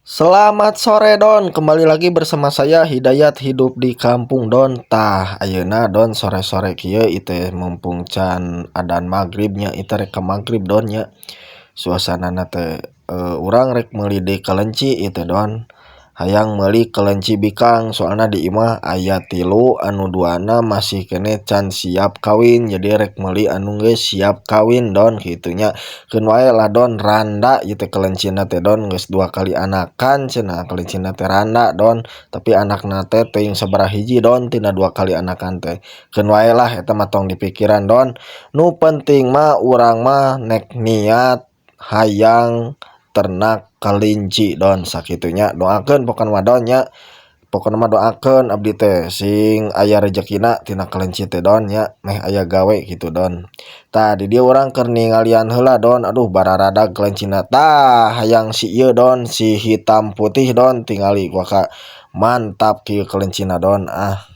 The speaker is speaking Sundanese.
Selamat sore, Don. Kembali lagi bersama saya Hidayat Hidup di Kampung, Don. Tah, ayeuna, Don, sore-sore kieu ieu teh mumpung can adan magrib nya, ieu teh rek ka magrib, Don, nya. Suasanana teh urang rek meuli deui kelenci ieu teh, Don. Hayang meuli kelenci bikang, soalna di imah aya tilu, anu duana masih keneh can siap kawin, jadi rek meuli anu geus siap kawin, Don, kitu nya. Keun wae lah, Don, randa ieu teh kelencina teh, Don, geus dua kali anakan cenah kelencina teh randa, Don, tapi anakna teh teuing sabaraha hiji, Don, tina dua kali anakan teh. Keun wae lah, eta mah tong dipikiran, Don. Nu penting mah urang mah nek niat hayang ternak kelinci, Don, sakitu nya. Doakeun pokona mah, Don, nya. Pokona mah doakeun abdi teh sing aya rejekina tina kelinci teh, Don, nya, meh aya gawe kitu, Don. Tah, di dieu urang keur ningalian heula, Don, aduh, bararadag kelencina. Tah, hayang si ieu, Don, si hitam putih, Don, tingali waka mantap kieu kelencina, Don, ah.